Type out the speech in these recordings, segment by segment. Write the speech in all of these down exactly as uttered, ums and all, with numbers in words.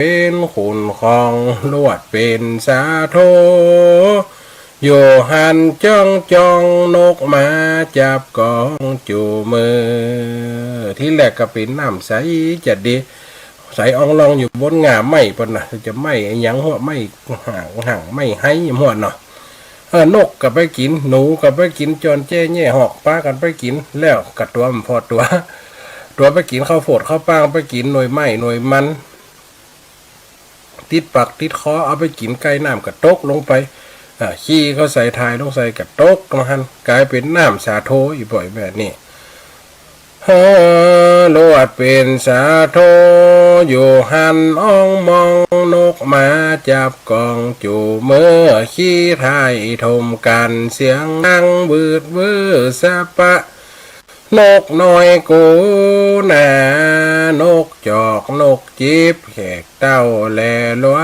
เป๋นขุนครอง ลวดเป๋นสาโท อยู่หั้นจ้องจ้อง นกมาจับก๋องจูเมือ ตี้แรกก็เป๋นน้ำใสจะดี ใสอ่องล่องอยู่บนง่าไม้ปู้นนะ จะไม้อะหยังหั้ว ไม้ห่างห่าง ไม้ไฮหั้วเนาะ เออ นกก็ไปกิ๋น หนูก็ไปกิ๋น จอนแจ้แย่หอกปากั๋นไปกิ๋น แล้วก็ตั๋วมันผ่อตั๋ว ตั๋วไปกิ๋นข้าวโพดข้าวป้าง ไปกิ๋นหน่วยไม้หน่วยมัน ติดปากติดคอ เอาไปกิ๋นใก้น้ำก็ตกลงไป อ่า ขี้เข้าใส่ ถ่ายลงใส่ก็ตกลงหั้น ก๋ายเป๋นน้ำสาโทอีกบ่อยแบบนี้ เฮ้อ ลวดเป๋นสาโท อยู่หั้นอ่องมอง นกมาจับก๋องจูเมือ ขี้ถ่ายถมกั๋น เสียงดังวืดวือสะปะ นกน้อยกูหนา นกจอกนกจิบ แขกเต้าแลหลัว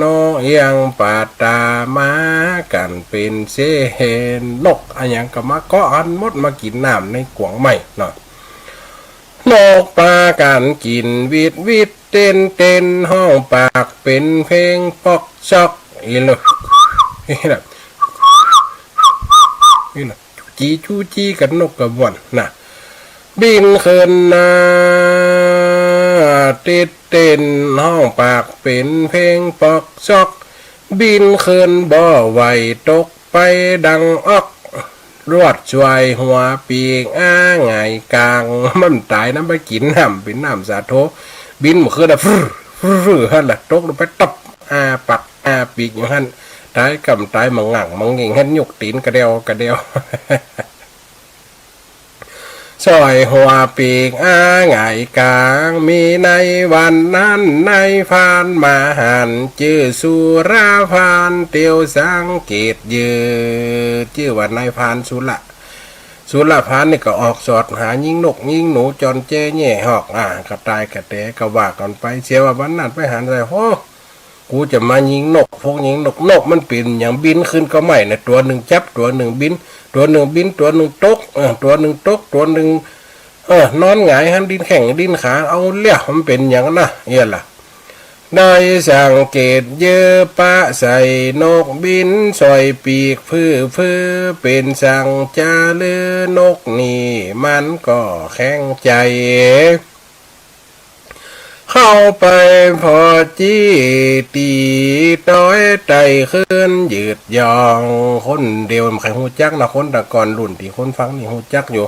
นกเอี้ยงปาดต๋ามากั๋นเป๋นเส้น นกอะหยังก็มาเกาะหั้นหมด มากิ๋นน้ำในก๋วงไม้เนาะ นกปากั๋นกิ๋นวิดวิดเต้นเต้น ฮ้องปากเป๋นเพลงป๊อกซอก อีหละ อีหละ อีหละ จู้จี้จู้จี้กั๋น นกกะม่วนนะ บินขึ้นนะ ติดเต้น ฮ้องปากเป๋นเพลงป๊อกซอก บินขึ้นบ่ไหว ตกไปดังอ๊อก ลวดสวยหัวปีกอ้าหงายก๋าง มันต๋ายน้ำไปกิ๋นน้ำ เป๋นน้ำสาโท บินบ่ขึ้นอะ ฟึ่ร ฟึ่ร หั้นละ ตกลงไปตับ อ้าปากอ้าปีกอยู่หั้น ต๋ายก่ำต๋ายหม่องหง่างหม่องเง่ง หั้นยกตี๋นกระเดียวกระเดียว สวยหัวปีกอ้าหงายก๋าง มีในวันนั้นนายพรานมาหัน จื้อสุรพรานเตียวสังเกตเยือ จื้อว่านายพรานสุร สุรพรานนี่ก็ออกสอดหายิงนกยิงหนู จอนแจ้แย่หอก อ่า ก็ต๋ายกะแต๋ก็ว่ากั๋นไป เสียว่าวันนั้นไปหันใส่ โห กูจะมายิงนก พวกยิงนก นกมันเป๋นหยัง บินขึ้นก็ไม่นะ ตั๋วนึ่งจับ ตั๋วนึ่งบิน ตั๋วนึ่งบิน ตั๋วนึ่งตก เออ ตั๋วนึ่งตก ตั๋วนึ่ง เออ นอนหงายหั้น ดิ้นแข้งดิ้นขา เอาแล้ว มันเป๋นหยังนะ เนี่ยล่ะ ได้สังเกตเยอะปะใส่นกบิน สวยปีกพื้อๆ เป๋นสังจาลือ นกนี่มันก็แข็งใจ๋ เข้าไปผ่อจี้ ตี๋ต๊อยไต่ขึ้นยืดยอง คนเดียวบ่ใค่ฮู้จักนะ คนตะก่อนรุ่นตี้คนฟังนี่ฮู้จักอยู่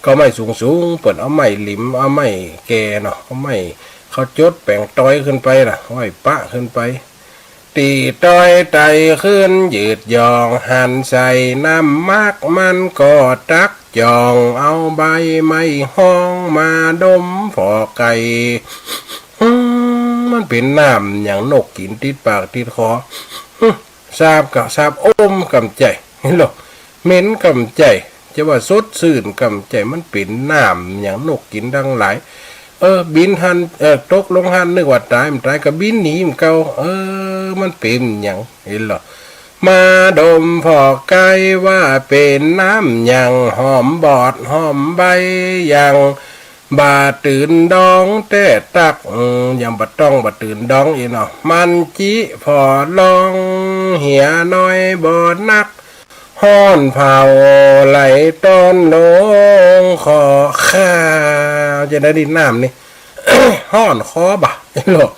ก็ไม้สูงๆ เปิ้นเอาไม้หลิม เอาไม้แก่เนาะ เอาไม้เขาจดแป๋งต๊อยขึ้นไปนะ เอาไว้ปะขึ้นไป ตี๋ต๊อยไต่ขึ้นยืดยอง หันใส่น้ำหมาก มันก็ตักจ่อง เอาใบไม้ฮ้องมาดมผ่อไก่ อืม มันเป๋นน้ำหยังนกกิ๋นติดปากติดคอ อืม สาบก็สาบ โอมก่ำใจ๋ เห็นหรอ เหม็นก่ำใจ๋ จะว่าสดชื่นก่ำใจ๋ มันเป๋นน้ำหยังนกกิ๋นตังหลาย เออ บินหั้น เออ ตกลงหั้น นึกว่าต๋าย บ่ต๋ายก็บินหนีมันเก่า เออ มันเป๋นหยัง เห็นหรอ มาดมผ่อไก่ว่าเป๋นน้ำหยัง หอมบอดหอมใบ ยังบ่ตื่นดองแต๊ตัก อืม ยังบ่ต้องบ่ตื่นดองอีกเนาะ มันจิผ่อลอง เหียน้อยบ่นัก ฮ้อนเผาไหลต้อนลงคอ ข้าจะได้ดินน้ำนี่ ฮ้อนคอบ่ะ โลก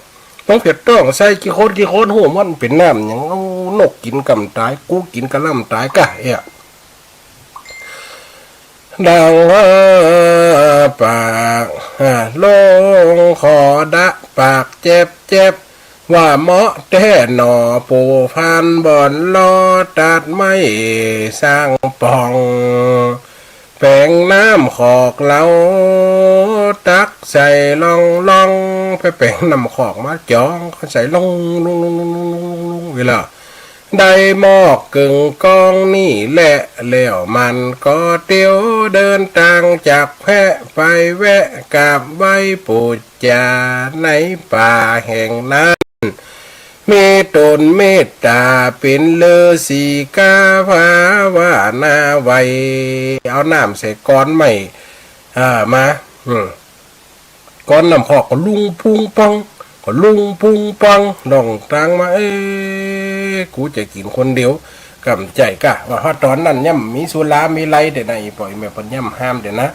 ต้องเผ็ดต้องใส่ กี่คนกี่คนฮู้มันเป๋นน้ำหยัง เอานกกิ๋นก่ำต๋าย กูกิ๋นกะล่ำต๋ายกะ เอ๊ะ ดังปากลงคอดะปากแจ๊บแจ๊บ ว่าเหมาะแต๊หนอ ปู่พรานบ่อนลอ ตัดไม้สร้างป่อง แป๋งน้ำขอกเหลา ตักใส่ล่องล่อง ไปแป๋งน้ำขอกมาจ่อง ใส่ล่องล่องล่องล่องล่องล่อง เวลา ได้หมอกกึ่งกองนี่แหละ แล้วมันก็เตียวเดินตางจากแพะไปแวะกราบไหว้ปู่จ๋าในป่าแห่งนั้น มีต๋นเมตต๋าเป๋นฤๅษีกาภาวนาไว้ เอาน้ำใส่ก้อนไม้ อ่า มา อืม ก้อนน้ำขอกก็ลุงปุงปัง ก็ลุงปุงปัง น้องตางมา เอ๊ะ กูจะกิ๋นคนเดียว ก่ำใจ๋ก้า ว่า เพราะต๋อนนั้นยังบ่มีสุรามีลัยเต๊อะนะ อี่ป้ออี่แม่เปิ้นยังบ่ห้ามเต๊อะนะ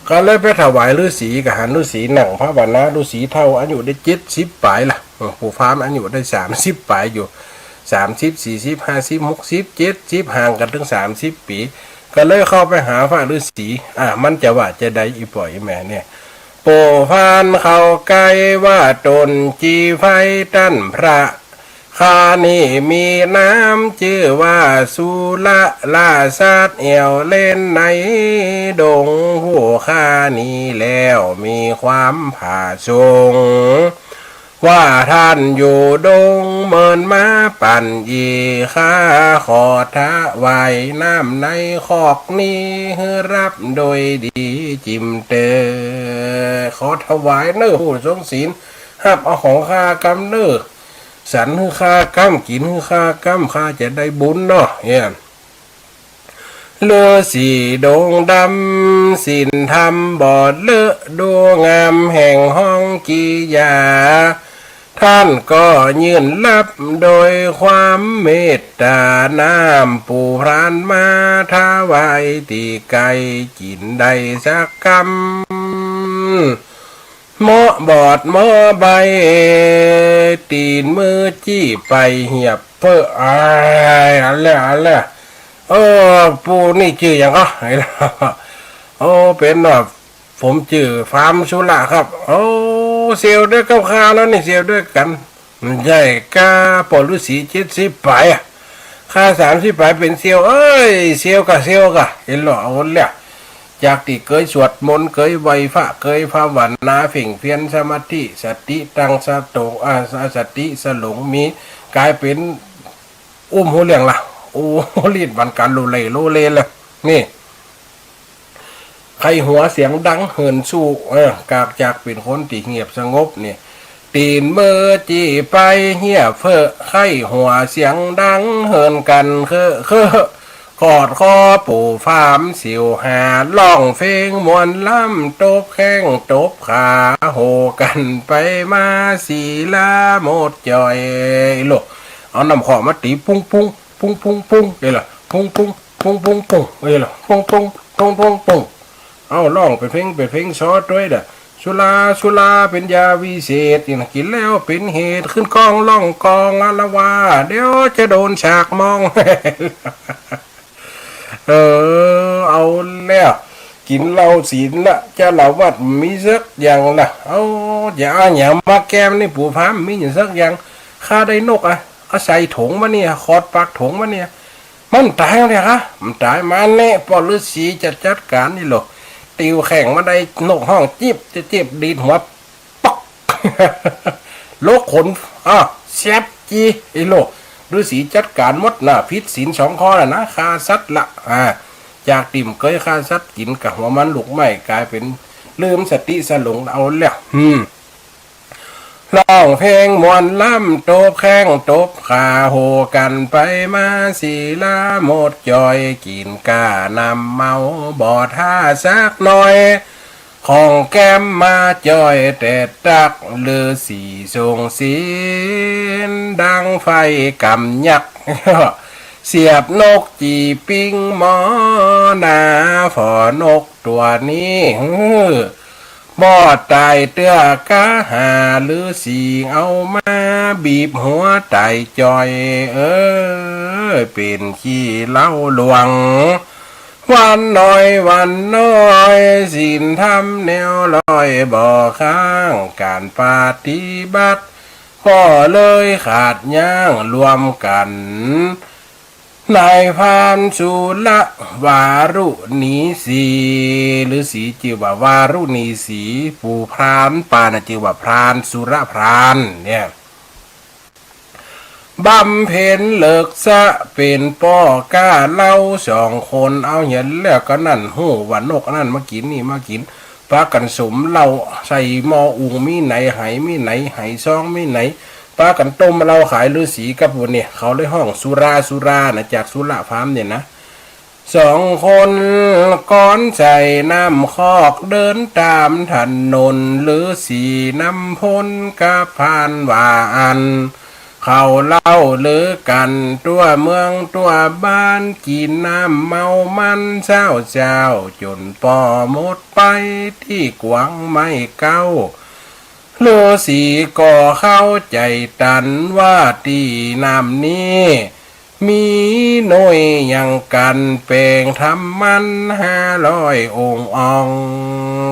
ก็เลยไปถวายฤๅษี ก็หันฤๅษีนั่งภาวนา ฤๅษีเฒ่า อายุได้เจ็ดสิบป๋ายละ เออ ปู่พราหมณ์อายุได้สามสิบป๋ายอยู่ สามสิบ สี่สิบ ห้าสิบ หกสิบ เจ็ดสิบ ห่างกั๋นเถิงสามสิบปี๋ ก็เลยเข้าไปหาพระฤๅษี อ่ะ มันจะว่าจาใด อี่ป้ออี่แม่เนี่ย ปู่พราหมณ์เข้าใก้ว่า ต๋นจีใฝ่ต้านพระ ข้านี้มีนามจื้อว่าสุรราชสัตว์แอ่วเล่นในดง ผู้ข้านี้แล้วมีความผาสุก ว่าต้านอยู่ดงเมินมาปานใด ข้าขอถวายน้ำในคอกนี้หื้อฮับโดยดีจิ่มเต๊อะ ขอถวายเน่อผู้ทรงศีล ฮับเอาของข้ากำเน่อ สันหื้อข้ากำ กิ๋นหื้อข้ากำ ข้าจะได้บุญเนาะ เนี่ย ฤๅษีดงดำ ศีลธรรมบอดเลิศ ดูงามแห่งห้องกิยา ต้านก็ยื่นฮับโดยความเมตต๋า น้ำปู่พราหมณ์มาถวายตี้ใก้ กิ๋นได้สักกำ เหมาะบอดเหมาะใบ ตี๋นมือจี้ไปเหียบเฟ้อ อ้าย อันแหละ อันแหละ เออ ปู่นี่จื้อหยังก่อ โอ้ เป๋นว่า ผมจื้อพราหมณ์สุรราชครับ โอ้ เสี่ยวตวยกับข้าแล้วนี่ เสี่ยวตวยกั๋น ใหญ่ก้า ป้อฤๅษีเจ็ดสิบป๋ายอะ ข้าสามสิบป๋ายเป๋นเสี่ยว เอ้ย เสี่ยวก่า เสี่ยวก่า เห็นหรอ เอาแล้ว จากตี้เกยสวดมนต์ เกยไหว้พระ เกยภาวนา เพ่งเพียรสมาธิ สติตั้งสตง อ่า สติสลงมี ก๋ายเป๋น อุ้มฮู้เรื่องละ โอ้ ลีดบันกั๋นโลเลโลเลเลย นี่ ใค่หัวเสียงดังเหินสู้ เออ กากจากเป๋นคนตี้เงียบสงบนี่ ตี๋นมือจี้ไปเหียบเฟ้อ ใค่หัวเสียงดังเหินกั๋นเคอะเคอะ กอดคอปู่พราหมณ์เสี่ยวหา ฮ้องเพลงม่วนล้ำ ตบแข้งตบขา โห่กั๋นไปมาสีลาหมดจ้อย โล เอาน้ำขอมาตี๋ ปุ้งปุ้ง ปุ้งปุ้งปุ้ง เอ้ยล่ะ ปุ้งปุ้ง ปุ้งปุ้งปุ้ง เอ้ยล่ะ ปุ้งปุ้ง ปุ้งปุ้งปุ้ง เอาฮ้องเป๋นเพลง เป๋นเพลงซอตวยเน่อ สุรา สุราเป๋นยาวิเศษ นี่นะ กิ๋นแล้วเป๋นเหตุ ขึ้นก้องฮ้องกองอาละวาด เดี๋ยวจะโดนสากมอง เออ เอาแล้ว กิ๋นเหล้าศีลละ จารวาสมีสักอย่างละ เอา จะเอาหยังมาแกมนี่ ปู่พราหมณ์ มีหยังสักอย่าง ข้าได้นกอะ เอาใส่ถุงมาเนี่ย ขอดปากถุงมาเนี่ย มันต๋ายแล้วเนี่ยคะ มันต๋าย มาแน่ ป้อฤๅษีจะจัดก๋านนี่โล ติวแข้งมาได้ นกฮ้องจิ๊บจะจิ๊บ ดีดหัว ป๊อก ลกขน อ้าว แซบจี๋ ไอ้โล ฤๅษีจัดก๋านหมดนะ ผิดศีลสองข้อแล้วนะ ฆ่าสัตว์ละ อ่า จากตี้บ่เกยฆ่าสัตว์กิ๋น กะหัวมันลูกไม้ ก๋ายเป๋นลืมสติสลง เอาแล้ว อืม ฮ้องเพลงม่วนล้ำ ตบแข้งตบขา โห่กั๋นไปมาสีลาหมดจ้อย กิ๋นก้านำเมาบ่ถ้าสักหน่อย ของแก้มมาจ้อยแต่ตั๊ก ฤๅษีทรงศีลดังไฟก๋ำยักษ์ เสียบนกจี๋ปิ๊งหมอนา ฝอนกตั๋วนี้ บ่ต๋ายเตื้อก้าหา ฤๅษีเอามาบีบหัวต๋ายจ้อย เออ เป๋นขี้เหล้าหลวง วันน้อยวันน้อย ศีลธรรมแนวลอยบ่ค้าง ก๋านปฏิบัติก็เลยขาดยั้ง รวมกั๋น นายพรานสุรวารุณีสี ฤๅษีจื้อว่าวารุณีสี ปู่พรานป่าน่ะจื้อว่าพราน สุรพรานเนี่ย บำเพ็ญเลิกษะเป๋นป้อก้าเหล้าสองคน เอาเหียนแล้วก็นั่นฮู้ว่านกอันนั้นมากิ๋น นี่มากิ๋น ปากั๋นสุมเหล้าใส่หม้ออุงมีไหน ไหมีไหน ไหซองมีไหน ปากั๋นต้มเหล้าขายฤๅษีกับหมู่เนี่ย เขาเลยฮ้องสุรา สุรานะ จากสุรพรานเนี่ยนะ สองคน ก๋อนใส่น้ำคอก เดินต๋ามถนน ฤๅษีนำพลกับพรานว่าอั้น เขาเล่าลือกั๋น ทั่วเมืองทั่วบ้าน กิ๋นน้ำเมามันเซ้าเจ๊า จ๋นปอหมดไป ตี้กวางไม้เก๊า ฤๅษีก็เข้าใจ๋ตัน ว่าตี้น้ำนี้ มีหน่วยยังกั๋น แป๋งทำมันห้าร้อยองค์อ่อง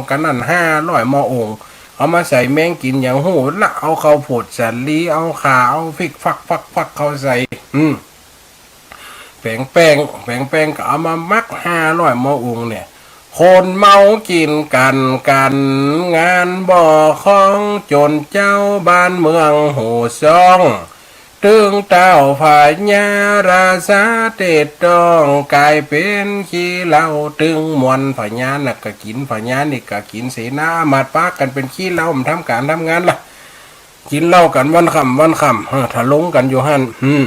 กั๋นนั้นห้าร้อยหม้อองค์ เอามาใส่แมงกิ๋นหยังฮู้ละ เอาข้าวโพดสาลี เอาข่า เอาพริกฟักฟักฟักเข้าใส่ อืม แป๋งแป้ง แป๋งแป้งก็เอามาหมักห้าร้อยหม้อองค์เนี่ย คนเมากิ๋นกั๋น กั๋นงานบ่คล่อง จ๋นเจ้าบ้านเมืองโห่ซ้อง ตึงต้าวพญาราษาเตศต้อง ก๋ายเป๋นขี้เหล้าตึงมวน พญาน่ะก็กิ๋น พญานี่ก็กิ๋น เสนาอามาตย์ปากั๋นเป๋นขี้เหล้า บ่ทำก๋านทำงานละ กิ๋นเหล้ากั๋นวันค่ำวันค่ำ เออ ทะลงกั๋นอยู่หั้น อืม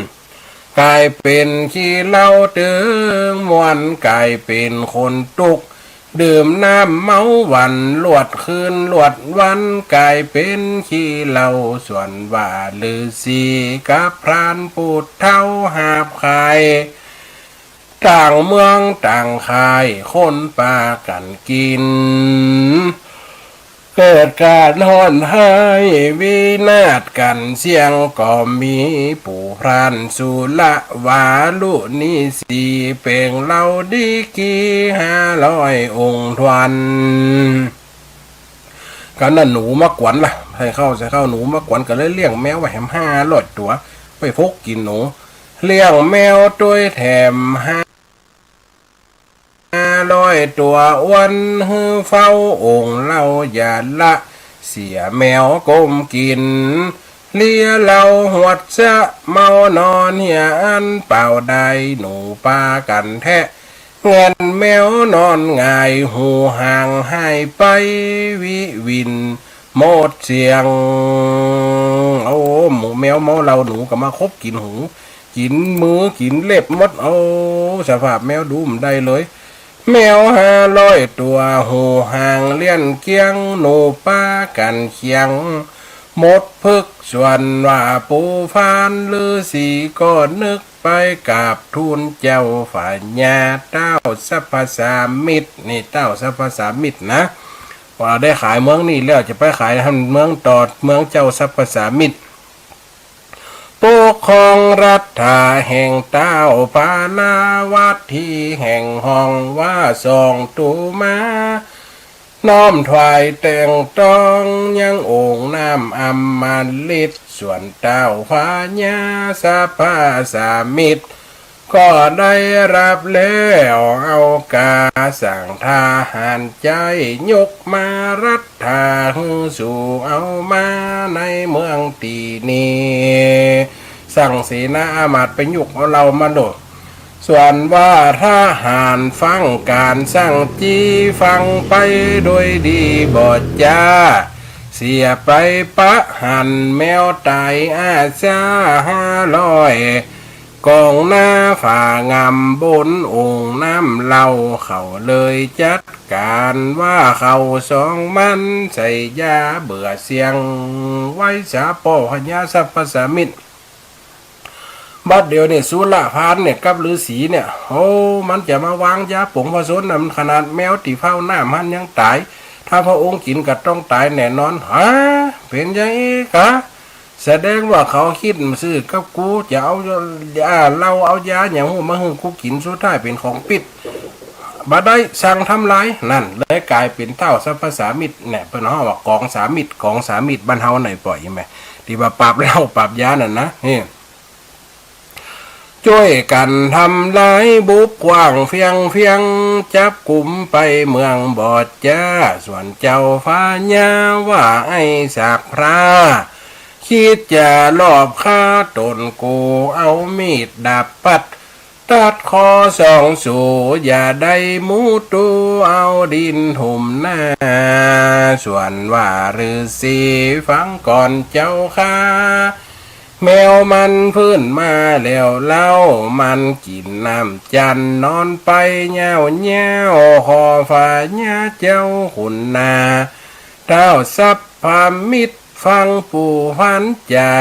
ก๋ายเป๋นขี้เหล้าตึงมวน ก๋ายเป๋นคนตุ๊กข์ ดื่มน้ำเมาหวัน ลวดคืนลวดวัน ก๋ายเป๋นขี้เหล้า ส่วนว่าฤๅษีกับพรานผู้เฒ่า หาบขายต่างเมืองต่างค่าย คนปากั๋นกิ๋น เกิดก๋านฮ้อนฮ้าย วินาศกั๋นเสี้ยง ก็มีปู่พรานสุรวาลุนีสี แป๋งเหล้าดีกรีห้าร้อยองค์ถ้วน กั๋นนั้นหนูมากวนละ ใส่ข้าว ใส่ข้าวหนูมากวน ก็เลยเลี้ยงแมวไว้แหมห้าร้อยตั๋ว ไปพกกิ๋นหนู เลี้ยงแมวตวยแถมห้า ห้าร้อยตั๋ว อ้วนหื้อเฝ้าองค์เหล้าอย่าละ เสียแมวก้มกิ๋น เลียเหล้าหวดซะ เมานอนเหียอันเปล่าได้ หนูปากั๋นแทะ แง่นแมวนอนหงาย หูห่างหายไปวิวิน หมดเสี้ยง โอ้ หมู่แมวเมาเหล้า หนูก็มาขบกิ๋นหู กิ๋นมือ กิ๋นเล็บหมด โอ้ สภาพแมวดูบ่ได้เลย แมวห้าร้อยตั๋ว หูห่างเลี้ยนเกี้ยง หนูปากั๋นเคี้ยง หมดพึก ส่วนว่าปู่พรานฤๅษี ก็นึกไปกราบทูลเจ้าพญา ต้าวสัพพสามิตร นี่ต้าวสัพพสามิตรนะ ว่าได้ขายเมืองนี้แล้ว จะไปขายเมืองต่อ เมืองเจ้าสัพพสามิตร ปกครองรัฐาแห่งต้าวพาราวัตถี แห่งห้องว่าสองตูมา น้อมถวายแต่งต้องยังองค์น้ำอมฤต ส่วนต้าวพญาสัพพสามิตร ก็ได้ฮับแล้วเอากา สั่งทหารใจ๊ยกมารัฐาหื้อสู่เอามาในเมืองตี้นี้ สั่งเสนาอามาตย์ไปยกเอาเหล้ามาโลด ส่วนว่าทหารฟังก๋านสั่งจี้ ฟังไปโดยดีบ่จ้า เสียไปปะหันแมวต๋ายอาสาห้าร้อย ก๋องหน้าฝ่างามบนองค์น้ำเหล้า เขาเลยจัดก๋านว่าเขาสองมันใส่ยาเบื่อเสี้ยง ไว้สาป้อพญาสัพพสามิตร บัดเดี๋ยวนี้สุรพานเนี่ยกับฤๅษีเนี่ย โอ้ มันจะมาวางยาป๋งผสมน่ะ มันขนาดแมวตี้เฝ้าน้ำหั้นยังต๋าย ถ้าพระองค์กิ๋นก็ต้องต๋ายแน่นอน ฮะ เป๋นยังอี้กา แสดงว่าเขาคิดซื่อกับกู จะเอา อ่า เหล้าเอายาหยังฮู้มาหื้อกูกิ๋น สุดท้ายเป๋นของปิษ บ่ได้ สั่งทำลาย นั่นเลยก๋ายเป๋นต้าวสัพพสามิตรเนี่ย เปิ้นฮ้องว่ากองสามิตร กองสามิตรบ้านเฮาไหนปล่อยใช่ไหม ตี้ว่าปราบเหล้าปราบยานั่นนะ นี่ จ้วยกั๋นทำลายบุบขว้างเฟี้ยงเฟี้ยง จับกุมไปเมืองบอดจ้า ส่วนเจ้าพญาว่าไอ้ศักดิ์พรา คิดจะลอบฆ่าต๋นกู เอามีดดาบปัด ตัดคอสองสู อย่าได้หมู่ตู้ เอาดินถมหน้า ส่วนว่าฤๅษีฟังก่อนเจ้าข้า แมวมันพื้นมาแล้วเล่า มันกิ๋นน้ำจันทร์นอนไปเย้าๆ ขอฝากเย้าเจ้าขุนนา ท้าวสัพพมิตรฟังปู่พันจ๋า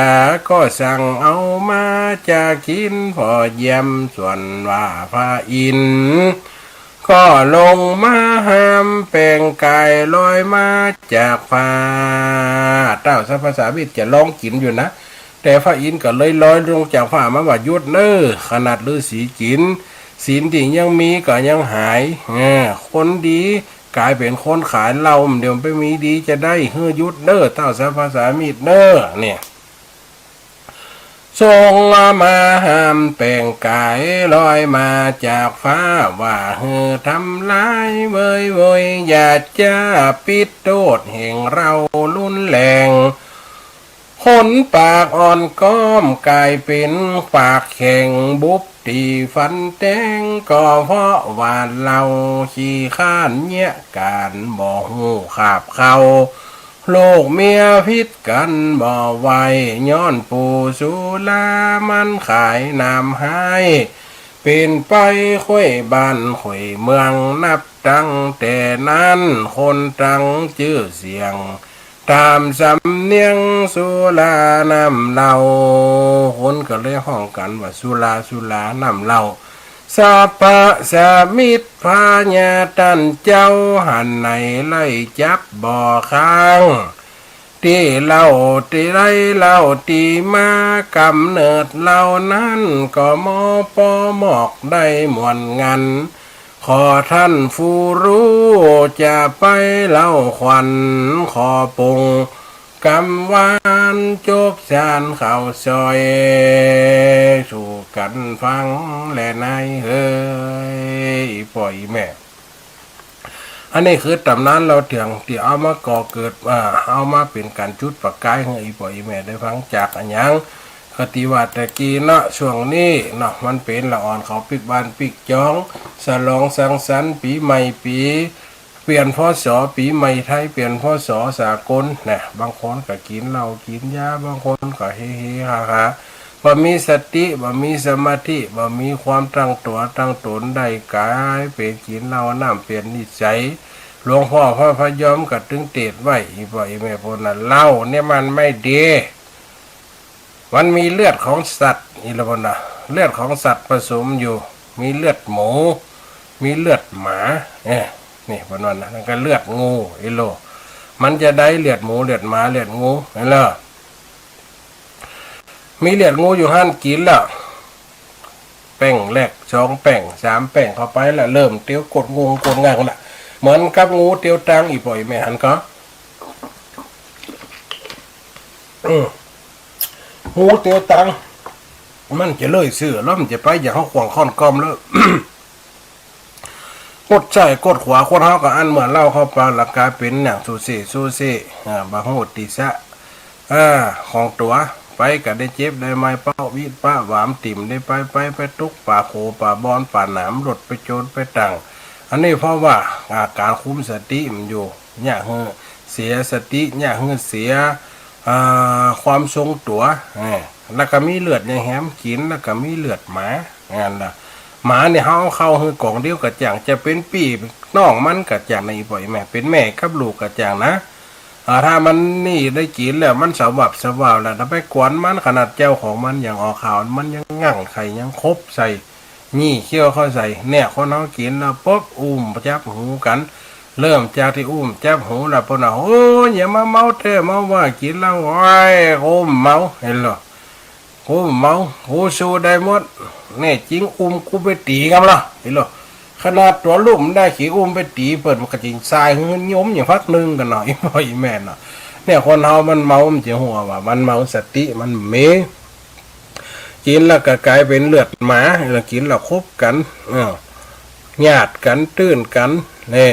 ก็สั่งเอามาจะกิ๋นผ่อเยี่ยม ส่วนว่าพระอินทร์ ก็ลงมาห้ามแป๋งก๋ายลอยมาจากฟ้า ท้าวสัพพสามิตรจะลองกิ๋นอยู่นะ แต่พระอินทร์ก็เลยลอยลงจากฟ้ามาว่า หยุดเน่อ ขนาดฤๅษีกิ๋น ศีลตี้ยังมีก็ยังหาย เออ คนดีก๋ายเป๋นคนขายเหล้า เดี๋ยวไปมีดีจะได้ หื้อหยุดเน่อ ท้าวสัพพสามิตรเน่อ เนี่ย ทรงมาห้ามแป๋งก๋ายลอยมาจากฟ้า ว่าหื้อทำลายเวยๆ อย่าจะปิดโต้ษแห่งเรารุนแรง คนปากอ่อนก็มก๋ายเป๋นปากแข็ง บุบตี้ฟันแตง ก็เพราะว่าเฮาขี้คร้านเยียะก๋าน บ่ฮู้คาบเข่า ลูกเมียผิดกั๋นบ่ไหว ย้อนปู่สุรามันขายน้ำฮ้าย เป๋นไปค่อยบ้านค่อยเมือง นับตั้งแต่นั้นคนตั้งจื้อเสียง ต๋ามสำเนียงสุราน้ำเหล้า คนก็เลยฮ้องกั๋นว่า สุรา สุรา น้ำเหล้า สัพพสามิตรพญาต้านเจ้า หันไหนไล่จับบ่ค้าง ตี้เหล้าตี้ไล่เหล้าตี้มากำเนิดเหล้านั้น ก็มอปอมอกได้หมวนงัน ขอต้านผู้ฮู้จะไปเล่าขวัญ ขอปงกำวานจบจานข้าวซอย สู่กั๋นฟังแลนายเฮย อี่ป้ออี่แม่ อันนี้คือต๋ำนานเล่าเถิงตี้เอามาก่อเกิด อ่า เอามาเป๋นก๋านจุดประก๋ายหื้ออี่ป้ออี่แม่ได้ฟังจากอะหยัง ก็ตี้ว่าแต่กี้เนาะ ช่วงนี้เนาะ มันเป๋นละอ่อนเขาปิ๊กบ้านปิ๊กจอง ฉลองสังสรรค์ปี๋ใหม่ ปี๋เปลี่ยน พ.ศ. ปี๋ใหม่ไทย เปลี่ยน พ.ศ. สากลนะ บางคนก็กิ๋นเหล้ากิ๋นยา บางคนก็เฮๆ ฮาๆ บ่มีสติ บ่มีสมาธิ บ่มีความตั้งตั๋วตั้งต๋นได้ ก๋ายเป๋นกิ๋นเหล้าน้ำเป๋นนิสัย หลวงป้อพระพยอมก็ตึงเตศน์ไว้ อี่ป้ออี่แม่ ป้นว่าเหล้าเนี่ยมันไม่ดี มันมีเลือดของสัตว์ อี่ละป้นว่า เลือดของสัตว์ผสมอยู่ มีเลือดหมู มีเลือดหมา เอ้ย นี่ป้นว่านะ แล้วก็เลือดงู อี่โล มันจะได้เลือดหมู เลือดหมา เลือดงู หันเล่อ มีเลือดงูอยู่หั้น กิ๋นละแป้งแรก สองแป้ง สามแป้งเข้าไปละ เริ่มเตียวกดงงกดงั่งละ เหมือนกับงูเตียวตัง อี่ป้ออี่แม่ หันก่อ อืม งูเตียวตัง มันจะเลื่อยซื่อ แล้วมันจะไปอย่างเฮาขว้างค้อนกอมแล้ว กดซ้ายกดขวา คนเฮาก็อั้นเหมือนเหล้าเข้าปาก ละก๋ายเป๋นอย่างซูเซ่ซูเซ่ อ่า บ่ฮู้ตี้จะ อ่า ของตั๋ว ไปก็ได้เจ็บได้ไม้ เป๊าะวิดปะหวาม ติ่มได้ไปไป ไปตกป่าโขป่าบอนป่าหนาม หลุดไปโจรไปตั๋ง อันนี้เพราะว่า อ่า ก๋านคุมสติมันอยู่ เยียะหื้อเสียสติ เยียะหื้อเสีย อ่า ความทรงตั๋ว เออ แล้วก็มีเลือดยายแหมกิ๋น แล้วก็มีเลือดหมา หันละ หมาเนี่ยเฮาเอาเข้าหื้อกล่องเดียวก็จ่าง จะเป๋นปี้น้องมันก็จ่างนะ อี่ป้ออี่แม่ เป๋นแม่กับลูกก็จ่างนะ อ่า ถ้ามันนี่ได้กิ๋นแล้ว มันสวับสวาวแล้ว ถ้าไปกวนมัน ขนาดเจ้าของมันยังออกข่าว มันยังงั่งไข่ยังขบใส่ ยี่เขี้ยวเข้าใส่ เนี่ย คนเฮากิ๋นแล้วปุ๊บ อุ้มจับหูกั๋น เริ่มจากตี้อุ้มจับหูละ ป้นว่า โอ้ย อย่ามาเมาแต๊เมาว่า กิ๋นเหล้า โอ้ย กูบ่เมา หันเล่อ กูบ่เมา กูสู้ได้หมด แน่จริงอุ้มกูไปตี๋กำละ หันเล่อ ขนาดตั๋วลุ่มได้ ขีอุ้มไปตี๋เปิ้น มันก็จิงส่ายหื้นยมอย่างพักนึ่งกั๋นเนาะ อี่ป้ออี่แม่เนาะ เนี่ย คนเฮามันเมา มันจะหัวว่า มันเมาสติ มันมี กิ๋นแล้วก็ก๋ายเป๋นเลือดหมา แล้วกิ๋นแล้วขบกั๋น เออ ญาติกั๋น ตื้นกั๋น แน่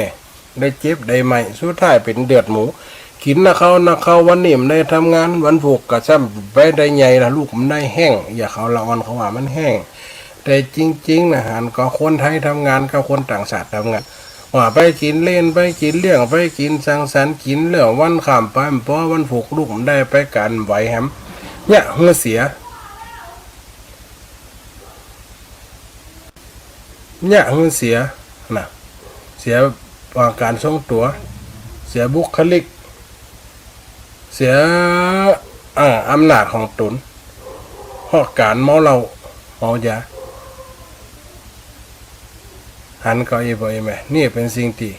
ได้เจ็บได้ไม้ สุดท้ายเป๋นเลือดหมู กิ๋นนะเข้านะเข้า วันนี้บ่ได้ทำงาน วันพูกก็ซ้ำไปได้ใหญ่ละ ลูกบ่ได้แห้ง อย่างเขาละอ่อนเขาว่ามันแห้ง แต่จริงๆ นะ หันก่อคนไทยทำงานกับคนต่างชาติทำงาน ว่าไปกิ๋นเล่น ไปกิ๋นเลี้ยง ไปกิ๋นสังสรรค์ กิ๋นแล้ววันข้ามไป บ่ปอวันพูกลูกบ่ได้ไปก๋าน ไหวแหม เยียะหื้อเสีย เยียะหื้อเสียนะ เสียอาก๋านทรงตั๋ว เสียบุคลิก เสีย อ่า อำนาจของต๋น เพราะก๋านเมาเหล้า เมายา หันก่อ อี่ป้ออี่แม่ นี่เป๋นสิ่งตี้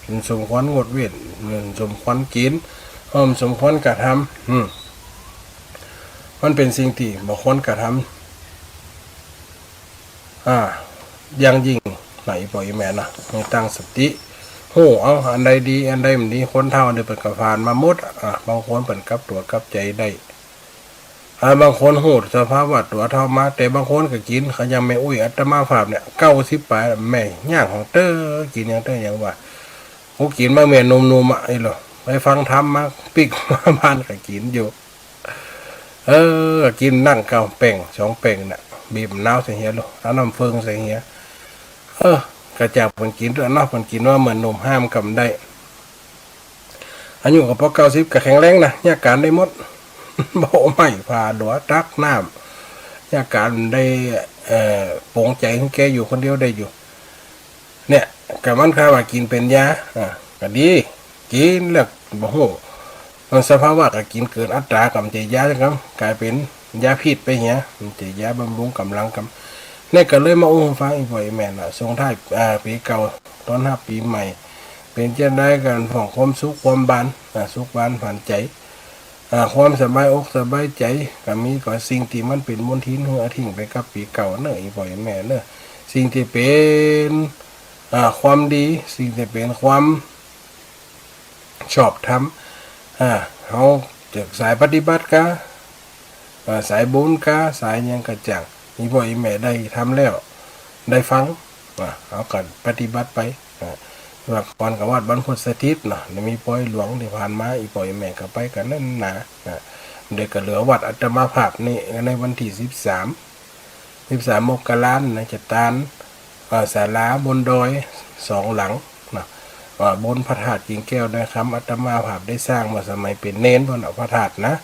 บ่สมควรงดเว้น บ่สมควรกิ๋น บ่สมควรกระทำ อืม มันเป๋นสิ่งตี้บ่ควรกระทำ อ่า อย่างยิ่งนะ อี่ป้ออี่แม่นะ หื้อตั้งสติ ฮู้เอา อันใดดี อันใดบ่ดี คนเฒ่านี่เปิ้นก็ผ่านมาหมด อ่า บางคนเปิ้นกลับตั๋วกลับใจ๋ได้ อ่า บางคนฮู้สภาวะตั๋วเฒ่ามา แต่บางคนก็กิ๋น คืออย่างแม่อุ๊ยอาตมาภาพเนี่ย เก้าสิบป๋าย แม่ย่างของเต๊อะ กิ๋นอย่างเต๊อะอย่างว่า กูกิ๋นมาแม่หนุ่มๆ อ่ะ อี้หล่อ ไปฟังธรรมมา ปิ๊กมาบ้านก็กิ๋นอยู่ เออ กิ๋นนั่งเก้าแป้ง สองแป้งน่ะ บีบนาวใส่เหียลูก เอาน้ำเฟิงใส่เหีย เออ ก็จากเปิ้นกิ๋นตั๊วเนาะ เปิ้นกิ๋นมาเหมือนหนุ่ม ห้ามก็บ่ได้ อายุก็ปอเก้าสิบก็แข็งแรงนะ เยียะก๋านได้หมด เบาไม้ผ่าดัวตักน้ำ เยียะก๋านได้ เอ่อ ป๋งใจ๋หื้อแกอยู่คนเดียวได้อยู่ เนี่ย ก็มันค่าว่ากิ๋นเป๋นยา อ่า ก็ดี กิ๋นแล้วบ่ฮู้ มันสภาวะก็กิ๋นเกินอัตรา ก็บ่ใจ้ยาจังกำ ก๋ายเป๋นยาพิษไปเหีย บ่ใจ้ยาบำรุงก๋ำลังกำ เนี่ยก็เลยมาอู้หื้อฟัง อี่ป้ออี่แม่นะ ส่งท้าย อ่า ปี๋เก่า ต้อนฮับปี๋ใหม่ เป๋นจั่งใดกันพ่อง ความสุขความบาน อ่า สุขบานผันใจ๋ อ่า ความสบายอกสบายใจ๋ ก็มี ก็สิ่งตี้มันเป๋นมลทินหื้อเอาทิ้งไปกับปี๋เก่าเนาะ อี่ป้ออี่แม่เนาะ สิ่งตี้เป๋น อ่า ความดี สิ่งตี้เป๋นความชอบธรรม อ่า เฮาจะสายปฏิบัติกา อ่า สายบุญกา สายหยังก็จ้าง อี่ป้ออี่แม่ได้ทำแล้ว ได้ฟัง อ่า เฮาก็ปฏิบัติไป อ่า เมื่อก่อนก็วัดบรรพตสถิตเนาะ ได้มีปอยหลวงตี้ผ่านมา อี่ป้ออี่แม่ก็ไปกั๋นนักหนา อ่า เดี๋ยวก็เหลือวัดอาตมาภาพนี่ ในวันตี้สิบสาม สิบสามมกรานะ จะตาน เอ่อ ศาลาบนดอยสองหลังนะ เอ่อ บนพระธาตุกิ่งแก้วดอยคำ อาตมาภาพได้สร้างเมื่อสมัยเป๋นเณรพุ้นน่ะ พระธาตุนะ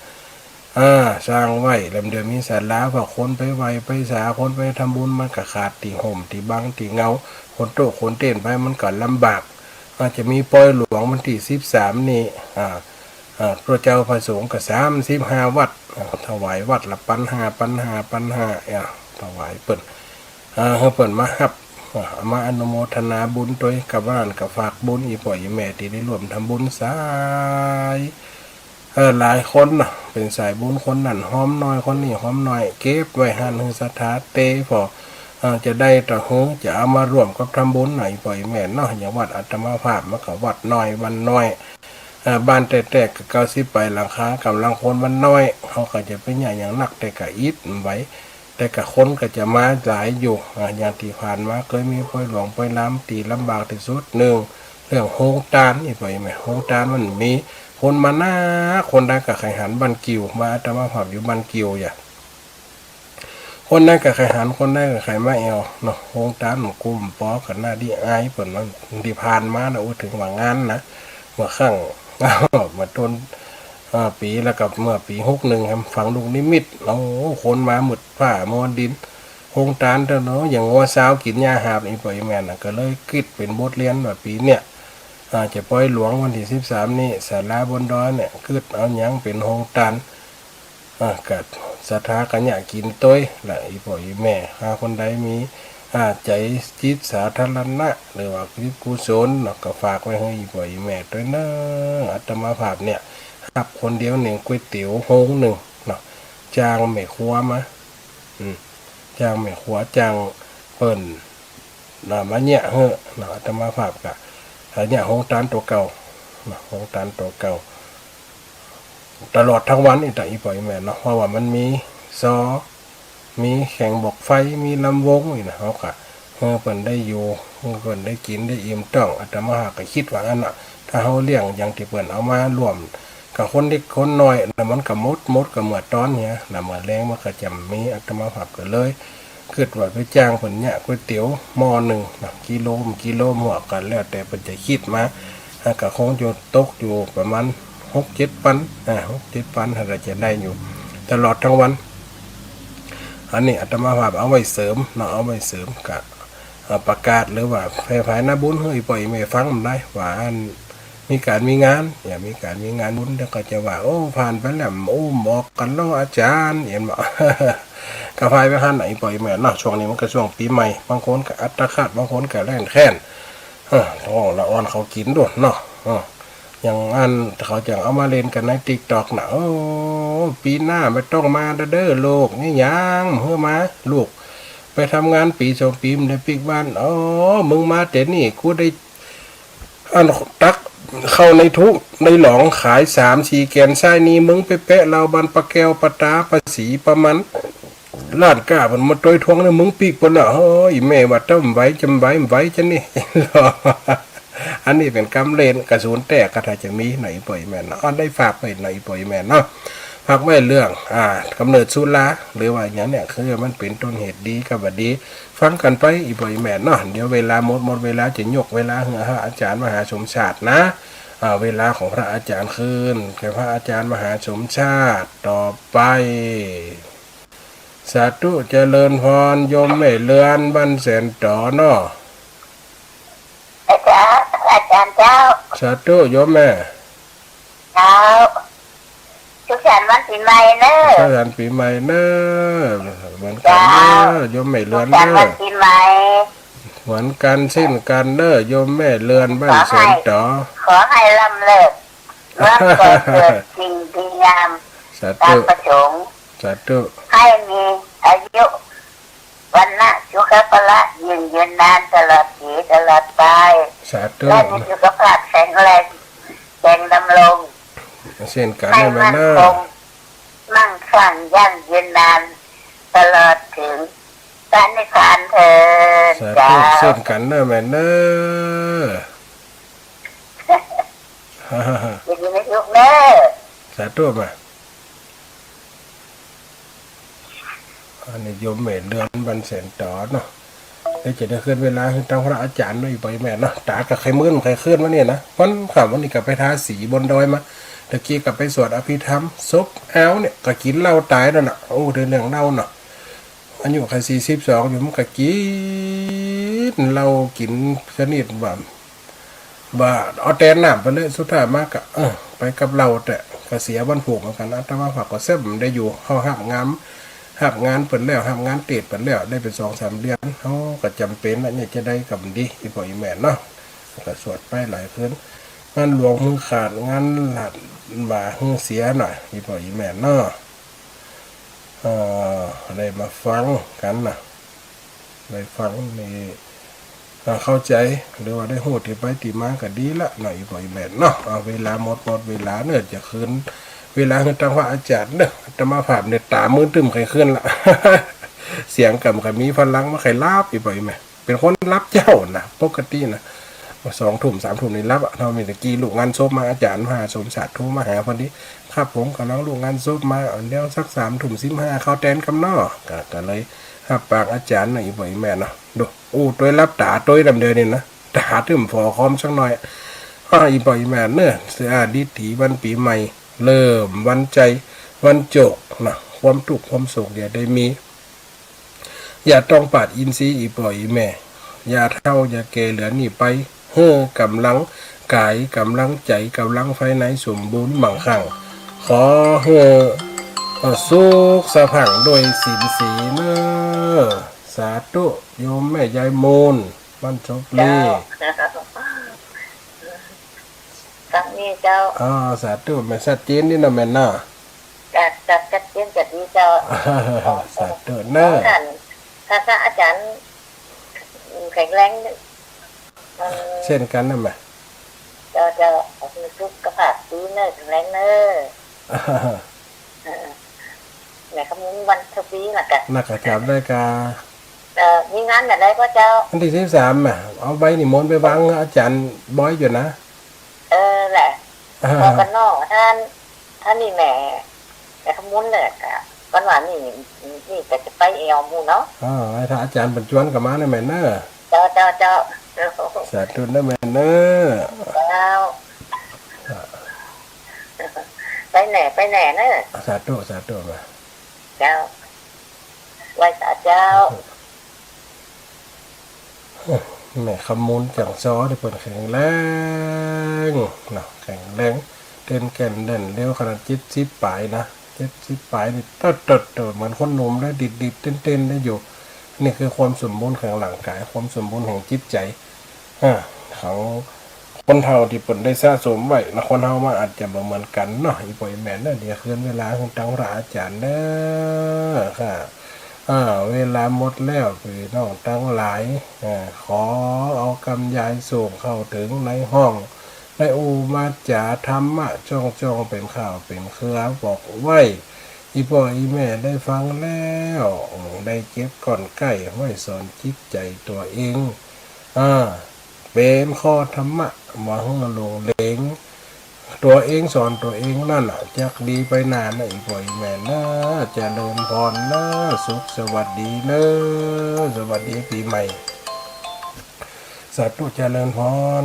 อ่า สร้างไว้ แล้วเดี๋ยวมีศาลา พอคนไปไหว้ไปสา คนไปทำบุญ มันก็ขาดตี้ฮ่มตี้บังตี้เงา ขนโต๊ะขนเต็นท์ไป มันก็ลำบาก อาจจะมีปอยหลวงวันตี้สิบสามนี่ อ่า อ่า พระเจ้าพระสงฆ์ก็สามสิบห้าวัด อ่า ถวายวัดละปันห้า ปันห้า ปันห้า อ่า ถวายเปิ้น อ่า หื้อเปิ้นมาฮับ อ่า มาอนุโมทนาบุญตวย กับว่าอั้นก็ฝากบุญอี่ป้ออี่แม่ตี้ได้ร่วมทำบุญสาย เอ่อ หลายคนเนาะ เป๋นสายบุญคนนั้นฮอมหน้อย คนนี้ฮอมหน้อย เก็บไว้หั้นหื้อศรัทธาเต๊อะ พอ เอ่อ จะได้ตะหื้อ จะเอามาร่วมกับทำบุญหน่อย อี่ป้ออี่แม่เนาะ อย่างวัดอาตมาภาพมันก็วัดน้อย วัดน้อย เอ่อ บ้านแต๊ๆ ก็เก้าสิบป๋ายหลังคา ก๋ำลังคนมันน้อย เฮาก็จะไปเยียะหยังนัก แต่ก็อิดมันไหว แต่ก็คนก็จะมาหลายอยู่ อ่า อย่างตี้ผ่านมาเกยมีปอยหลวงปอยลาม ตี้ลำบากตี้สุด นึ่ง เรื่องโฮงตาน อี่ป้ออี่แม่ โฮงตานมันมี คนมานัก คนใดก็ใค่หัน บ้านกิ่ว มาอาตมาภาพอยู่บ้านกิ่วอย่า คนใดก็ใค่หัน คนใดก็ใค่มาแอ่วเนาะ โฮงตานมันกุ้มปอกั๋นหน้าตี้อายเปิ้นว่า ตี้ผ่านมานะ อู้ เถิงว่างานนะ เมื่อครั้ง เมื่อต้น เอ่อ ปี๋ แล้วก็เมื่อปี๋หกหนึ่งครับ ฝังลูกนิมิต โอ้ คนมามืดฟ้ามัวดิน โฮงตานเต๊อะเนาะ อย่างงัวซาวกิ๋นหญ้าหาบ อี่ป้ออี่แม่นะ ก็เลยกึ๊ดเป๋นบทเรียนว่าปี๋เนี่ย อ่า จะปอยหลวงวันตี้สิบสามนี่ ศาลาบนดอยเนี่ย กึ๊ดเอาหยังเป๋นโฮงตาน อ่า ก็ศรัทธาก็เยียะกิ๋นตวยละ อี่ป้ออี่แม่ หากคนใดมี อ่า ใจ๋จิตสาธารณะ หรือว่าจิตกุศลเนาะ ก็ฝากไว้หื้ออี่ป้ออี่แม่ตวยเนาะ อาตมาภาพเนี่ย ฮับคนเดียวนึ่งก๋วยเตี๋ยวโฮงนึ่งเนาะ จ้างแม่ครัวมา อืม จ้างแม่ครัว จ้างเปิ้น น่ะ มาเยียะหื้อเนาะ อาตมาภาพก็ เอ่อ เยียะโฮงตานตั๋วเก่าเนาะ โฮงตานตั๋วเก่า ตลอดตึงวันอี้ตะ อี่ป้ออี่แม่เนาะ เพราะว่ามันมีซอ มีแข่งบอกไฟ มีลำวงอี้นะ เฮาก็หื้อเปิ้นได้อยู่ หื้อเปิ้นได้กิ๋นได้อิ่มต๊อง อาตมาภาพก็กึ๊ดว่าอั้นน่ะ ถ้าเฮาเลี้ยงอย่างตี้เปิ้นเอามาร่วม กับคนเล็กคนน้อย แล้วมันก็หมด หมดก็เมื่อต๋อนเหีย แล้วเมื่อแลงมันก็จะบ่มี อาตมาภาพก็เลยกึ๊ดว่าไปจ้างเปิ้นเยียะก๋วยเตี๋ยวหม้อนึ่งเนาะ กิโล กิโล หัวากั๋น แล้วแต่เปิ้นจะกึ๊ดมา อ่า ก็คงจะตกอยู่ประมาณหกเจ็ดปัน อ่า หกเจ็ดปัน ถ้าจะได้อยู่ ถ ตลอดตึงวัน อันนี้อาตมาภาพเอาไว้เสริมเนาะ เอาไว้เสริมกะ เอ่อ ประกาศหรือว่าแผ่ไพร่นาบุญหื้ออี่ป้ออี่แม่ฟังได้ว่าอัน มีก๋านมีงาน เหีย มีก๋านมีงานบุญ เดี๋ยวก็จะว่า โอ้ ผ่านไปแล้ว โอ้ บอกกั๋นแล้วอาจ๋ารย์ หันบ่ ก็ผ่านไปหั้นน่ะ อี่ป้ออี่แม่เนาะ ช่วงนี้มันก็ช่วงปี๋ใหม่ บางคนก็อัตคัด บางคนก็แล่นแคล่น เออ ท้องละอ่อนเขากิ๋นโดดเนาะ เออ อย่างอันเขาจั่งเอามาเล่นกั๋นในติ๊กต็อกน่ะ โอ้ ปี๋หน้าบ่ต้องมาเด้อลูก นี่ยังหื้อมา ลูกไปทำงานปี๋สองปี๋บ่ได้ปิ๊กบ้าน โอ้ มึงมาแต่นี่ กูได้ อันตักเข้าในถุงในหลองขายสามสี่แก่น ใส้นี่มึงไปแปะเหล้าบ้านป้าแก้ว ป้าต๋า ป้าศรี ป้ามัน ร้านก๊าเปิ้นมาตวยทวงนี่ มึงปิ๊กเปิ้นละ เฮ้ย แม่ว่าต้มไหวจำไหวไหวจะนี่ อันนี้เป๋นกำเล่นกระสุนแต๊ก ก็ถ้าจะมีหน่อยป้ออี่แม่เนาะ อันได้ฝากไว้หน่อยป้ออี่แม่เนาะ ฝากไว้เรื่อง อ่า กำเนิดสุรา หรือว่าอย่างเนี้ย คือมันเป๋นต้นเหตุดีกับบ่ดี ฟังกั๋นไปอี่ป้ออี่แม่เนาะ เดี๋ยวเวลาหมด หมดเวลาจะยกเวลาหื้อพระอาจ๋ารย์มหาสมชาตินะ อ่า เวลาของพระอาจ๋ารย์คืนแก่พระอาจ๋ารย์มหาสมชาติต่อไป สาธุเจริญพร โยมแม่เรือนบ้านแสนต๋อเนาะ อาจ๋ารย์ อาจ๋ารย์เจ้า สาธุโยมแม่ เจ้า สุขสันต์วันปี๋ใหม่เน้อ สุขสันต์ปี๋ใหม่เน้อ เหมือนกั๋นเน้อ เจ้า โยมแม่เรือนเน้อ สุขสันต์วันปี๋ใหม่ เหมือนกั๋นเช่นกั๋นเน้อ โยมแม่เรือนบ้านแสนต๋อ ขอหื้อ ขอหื้อร่ำเริญ ร่วมก่อเกิดสิ่งดีงาม สาธุ ตามประสงค์ สาธุ หื้อมีอายุ วรรณะ สุขะ พละ ยืน ยืนนานตลอดปี๋ตลอดไป สาธุ และมีสุขภาพแข็งแรง แข็งดำรง เช่นกั๋น หื้อมั่นคง แม่เน้อ มั่งคั่ง ยั่งยืนนาน ตลอดเถิงพระนิพพานเถิด สาธุ เจ้า เช่นกั๋นเน้อแม่เน้อ ยินดีนะลูกเน้อ สาธุมา อันนี้โยมแม่เรือนบ้านแสนต๋อเนาะ เดี๋ยวจะได้คืนเวลาหื้อตางพระอาจ๋ารย์หน่อย อี่ป้ออี่แม่เนาะ ต๋าก็ใค่มื่นใค่เคลื่อนมาเนี่ยนะ วันค่ำวันนี้ก็ไปทาสีบนดอยมา ตะกี้ก็ไปสวดอภิธรรมศพอ้าวเนี่ย ก็กิ๋นเหล้าต๋ายนั่นน่ะ โอ้ เดี๋ยวเรื่องเหล้าเนาะ อายุแค่สี่สิบสองอยู่ มันก็กิ๋นเหล้ากิ๋นชนิดว่า บ่าเอาแต่น้ำไปเลย สุดท้ายมาก็ เออ ไปกับเหล้าแต๊ ก็เสียวันพูกเหมือนกั๋น อาตมาภาพก็แซ่บได้อยู่ เฮาฮับงาน ฮับงานเปิ้นแล้ว ฮับงานเตสน์เปิ้นแล้ว ได้เป๋นสองสามเดือน เฮาก็จ๋ำเป๋นละ เนี่ยจะได้กำดี อี่ป้ออี่แม่เนาะ ก็สวดไปหลายคืน งานหลวงหื้อขาด งานหลาดบ่าหื้อเสียหน่อย อี่ป้ออี่แม่เนาะ เอ่อ ได้มาฟังกั๋นนะ ได้ฟังนี่ อ่า เข้าใจ๋ หรือว่าได้ฮู้ตี้ไปตี้มาก็ดีละเนาะ อี่ป้ออี่แม่เนาะ เอาเวลาหมด หมดเวลาเนาะ จะคืนเวลาหื้อตางพระอาจ๋ารย์เนาะ อาตมาภาพเนี่ยต๋ามืดตึ๊มใค่คืนละ เสียงก็บ่ค่อยมีพลัง บ่ค่อยหลับ อี่ป้ออี่แม่ เป๋นคนหลับเจ๊านะ ปกตินะ สองทุ่ม สามทุ่มนี่หลับอะ เฮามีตะกี้ลุกงานศพมา อาจ๋ารย์มหาสมชาติโทรมาหาพอดี ครับผม ก่ำลังลุกงานศพมา เดี๋ยวสักสามทุ่มสิบห้าเข้าแตนกำเนาะ ก็ ก็เลยฮับปากอาจ๋ารย์เนาะ อี่ป้ออี่แม่เนาะ ดู อู้ ตวยหลับต๋าตวยนำเดียวนี่นะ ต๋าตึ๊มฝ่อคอมสักหน่อย อ้อ อี่ป้ออี่แม่เนาะ เสียดิถีวันปี๋ใหม่ เริ่มวันใจ๋ วันโจกนะ ความตุ๊กข์ความโศกอย่าได้มี อย่าต้องปาดอินทรีย์ อี่ป้ออี่แม่ อย่าเฒ่าอย่าแก่เหลือนี้ไป หื้อกำลังก๋าย กำลังใจ๋ กำลังภายในสมบูรณ์มั่งคั่ง ขอหื้อ เอ่อ สุขสะพรั่งด้วยศีลสีเน้อ สาธุ โยมแม่ยายมูล บ้านโชคลี เจ้า ครับนี่เจ้า อ๋อ สาธุ แม่ชัดเจนนี่นะแม่เนาะ จัด จัด จัดเจนจัดดีเจ้า สาธุเน้อ ท่าน ถ้าพระอาจ๋ารย์แข็งแรง เอ่อ เช่นกั๋นนะแม่ เจ้า เจ้า สุขภาพดีเน้อ แข็งแรงเน้อ แม่คำมุนวันทวีน่ะกะ น่ะกะจ๋ำได้กา เอ่อ มีงานเมื่อใดก่อเจ้า วันตี้สิบสามน่ะ เอาใบนิมนต์ไปวางอาจ๋ารย์บอยอยู่นะ เออแหละ อ่า พอกั๋นเนาะ ถ้า ถ้านี่แม่ แม่คำมุนเนี่ยกะ วันว่านี่ นี่ก็จะไปแอ่วหมู่เนาะ อ่า ถ้าอาจ๋ารย์เปิ้นจวนก็มานะแม่เน้อ เจ้า เจ้า เจ้า สาธุนะแม่เน้อ เจ้า ไปแหน่ ไปแหน่เน้อ สาธุ สาธุมา เจ้า ไหว้สาเจ้า แม่คำมูล จั่งซ้อ ตี้เปิ้นแข็งแรงเนาะ แข็งแรง เดินแก่นแล่นเร็ว ขนาดเจ็ดสิบป๋ายนะ เจ็ดสิบป๋ายนี่ เต๊อะเต๊อะเต๊อะ เหมือนคนหนุ่มเลย ดีดๆ เต้นๆ ได้อยู่ นี่คือความสมบูรณ์แห่งร่างกาย ความสมบูรณ์แห่งจิตใจ๋ อ่า ของคนเฒ่าตี้เปิ้นได้สะสมไว้นะ คนเฮามันอาจจะบ่เหมือนกั๋นเนาะ อี่ป้ออี่แม่เนาะ เดี๋ยวคืนเวลาหื้อตังพระอาจ๋ารย์เน่อค่ะ อ่า เวลาหมดแล้ว ปี้น้องตังหลาย อ่า ขอเอากำยายส่งเข้าเถิงในห้อง ได้อู้มาจ๋าธรรมะจ้องๆ เป๋นข่าวเป๋นเครือบอกไว้ อี่ป้ออี่แม่ได้ฟังแล้ว ได้เก็บก้อนใก้ไว้สอนจิตใจ๋ตั๋วเอง อ่า เป๋นข้อธรรมะ บ่หื้อหลงเหลง ตั๋วเองสอนตั๋วเองนั่นน่ะ จักดีไปหน้านะ อี่ป้ออี่แม่นะ เจริญพรนะ สุขสวัสดีเน่อ สวัสดีปี๋ใหม่ สาธุ เจริญพร